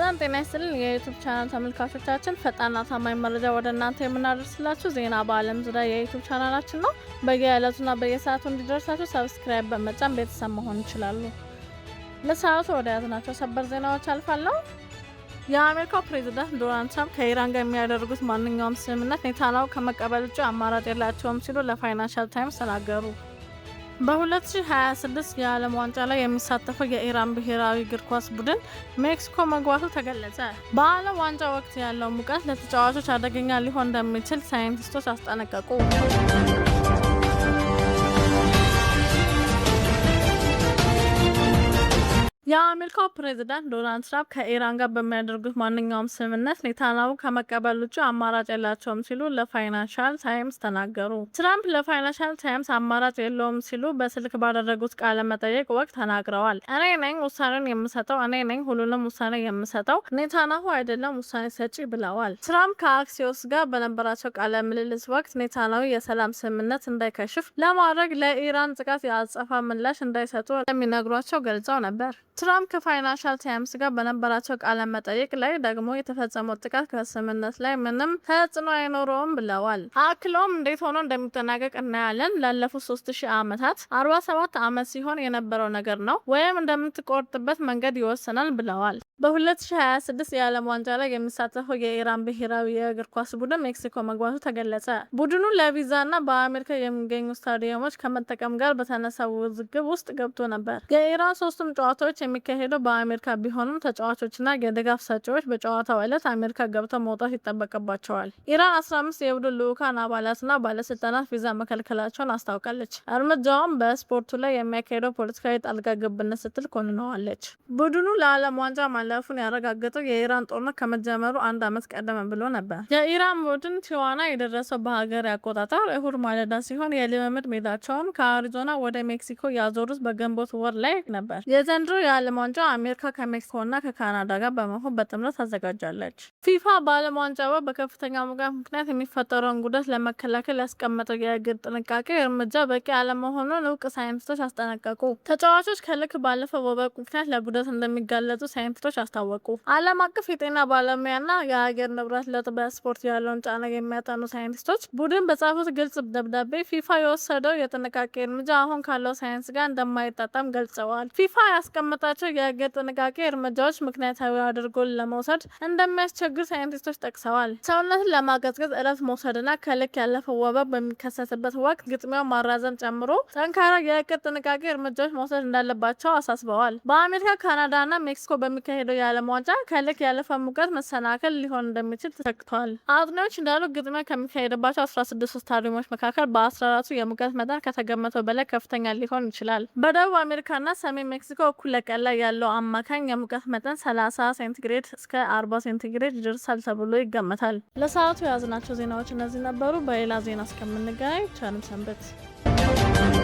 ሰላም ጤና ይስጥልን የ YouTube channel ተመልካቾቻችን፣ ፈጣንና ታማኝ መረጃ ወደ እናንተ የምናደርስላችሁ ዜና በዓለም ዙሪያ የ YouTube ቻናላችን ነው። በየዕለቱና በየሰዓቱ እንዲደርሳችሁ subscribe በመጫን ቤተሰብ መሆን ይችላሉ። ለሰዓቱ ወደ ያዝናቸው ሰበር ዜናዎች አልፋለሁ። የአሜሪካው ፕሬዝዳንት ዶናልድ ትራምፕ ከኢራን ጋር የሚያደርጉት ማንኛውም ስምምነት ኔታንያሁ ከመቀበል ውጭ አማራጭ የላቸውም ሲሉ ለ Financial Times ተናገሩ። በ2026 የዓለም ዋንጫ ላይ የሚሳተፈው የኢራን ብሔራዊ እግር ኳስ ቡድን ሜክሲኮ መግባቱ ተገለጸ። በዓለም ዋንጫ ወቅት ያለው ሙቀት ለተጫዋቾች አደገኛ ሊሆን እንደሚችል ሳይንቲስቶች አስጠነቀቁ። የአሜሪካው ፕሬዝዳንት ዶናልድ ትራምፕ ከኢራን ጋር በሚያደርጉት ማንኛውም ስምምነት ኔታንያሁ ከመቀበል ውጭ አማራጭ የላቸውም ሲሉ ለ Financial Times ተናገሩ። ትራምፕ ለ Financial Times አማራጭ የለውም ሲሉ በስልክ ባደረጉት ቃለ መጠይቅ ወቅት ተናግረዋል። እኔ ነኝ ውሳኔውን የምሰጠው፣ እኔ ነኝ ሁሉንም ውሳኔ የምሰጠው፣ ኔታንያሁ አይደለም ውሳኔ ሰጪ ብለዋል። ትራምፕ ከ Axios ጋር በነበራቸው ቃለ ምልልስ ወቅት ኔታንያሁ የሰላም ስምምነት እንዳይከሽፍ ለማድረግ ለኢራን ጥቃት የአጸፋ ምላሽ እንዳይሰጡ እንደሚነግሯቸው ገልጸው ነበር። ትራምፕ ከ Financial Times ጋር በነበራቸው ቃለ መጠይቅ ላይ ደግሞ የተፈጸመው ጥቃት ከስምምነት ላይ ምንም ተጽዕኖ አይኖረውም ብለዋል። አክለውም እንዴት ሆኖ እንደሚጠናቀቅ እናያለን። ላለፉት 3000 ዓመታት 47 ዓመት ሲሆን የነበረው ነገር ነው፣ ወይም እንደምትቆርጥበት መንገድ ይወሰናል ብለዋል። በ2026 የዓለም ዋንጫ ላይ የሚሳተፈው የኢራን ብሔራዊ የእግር ኳስ ቡድን ሜክሲኮ መግባቱ ተገለጸ። ቡድኑ ለቪዛና በአሜሪካ የሚገኙ ስታዲየሞች ከመጠቀም ጋር በተነሳ ውዝግብ ውስጥ ገብቶ ነበር። የኢራን ሶስቱም ጨዋታዎች የሚካሄደው በአሜሪካ ቢሆንም ተጫዋቾችና የድጋፍ ሰጪዎች በጨዋታው ዕለት አሜሪካ ገብተው መውጣት ይጠበቅባቸዋል። ኢራን 15 የቡድን ልዑካን አባላትና ባለስልጣናት ቪዛ መከልከላቸውን አስታውቃለች። እርምጃውም በስፖርቱ ላይ የሚያካሄደው ፖለቲካዊ ጣልቃ ገብነት ስትል ኮንነዋለች። ቡድኑ ለዓለም ዋንጫ ማለፉን ያረጋገጠው የኢራን ጦርነት ከመጀመሩ አንድ ዓመት ቀደም ብሎ ነበር። የኢራን ቡድን ቲዋና የደረሰው በሀገር አቆጣጠር እሁድ ማለዳ ሲሆን የልምምድ ሜዳቸውን ከአሪዞና ወደ ሜክሲኮ ያዞሩት በግንቦት ወር ላይ ነበር። የዘንድሮ የዓለም ዋንጫ አሜሪካ ከሜክሲኮና ከካናዳ ጋር በመሆን በጥምረት ታዘጋጃለች። ፊፋ በዓለም ዋንጫ በከፍተኛ ሙቀት ምክንያት የሚፈጠረውን ጉዳት ለመከላከል ያስቀመጠው የእግር ጥንቃቄ እርምጃ በቂ አለመሆኑን እውቅ ሳይንቲስቶች አስጠነቀቁ። ተጫዋቾች ከልክ ባለፈ ወበቅ ምክንያት ለጉዳት እንደሚጋለጡ ሳይንቲስቶች አስታወቁ። ዓለም አቀፍ የጤና ባለሙያና የአየር ንብረት ለውጥ በስፖርት ያለውን ጫና የሚያጠኑ ሳይንቲስቶች ቡድን በጻፉት ግልጽ ደብዳቤ ፊፋ የወሰደው የጥንቃቄ እርምጃ አሁን ካለው ሳይንስ ጋር እንደማይጣጣም ገልጸዋል። ፊፋ ያስቀመጣቸው የእግር ጥንቃቄ እርምጃዎች ምክንያታዊ አድርጎ ለመውሰድ እንደሚያስቸግር ሳይንቲስቶች ጠቅሰዋል። ሰውነትን ለማቀዝቀዝ እረፍት መውሰድና ከልክ ያለፈው ወባ በሚከሰትበት ወቅት ግጥሚያውን ማራዘም ጨምሮ ጠንካራ የእቅድ ጥንቃቄ እርምጃዎች መውሰድ እንዳለባቸው አሳስበዋል። በአሜሪካ፣ ካናዳና ሜክሲኮ በሚካሄደው የዓለም ዋንጫ ከልክ ያለፈ ሙቀት መሰናክል ሊሆን እንደሚችል ተሰግቷል። አጥኚዎች እንዳሉ ግጥሚያ ከሚካሄድባቸው 16 ስታዲየሞች መካከል በ14ቱ የሙቀት መጠን ከተገመተው በላይ ከፍተኛ ሊሆን ይችላል። በደቡብ አሜሪካና ሰሜን ሜክሲኮ እኩለ ቀን ላይ ያለው አማካኝ የሙቀት መጠን 30 ሴንቲግሬድ እስከ 40 ሴንቲግሬድ ይደርሳል ተብሎ ይገመታል። ለሰዓቱ የያዝናቸው ዜናዎች እነዚህ ነበሩ። በሌላ ዜና እስከምንገናኝ ቸር ሰንብቱ።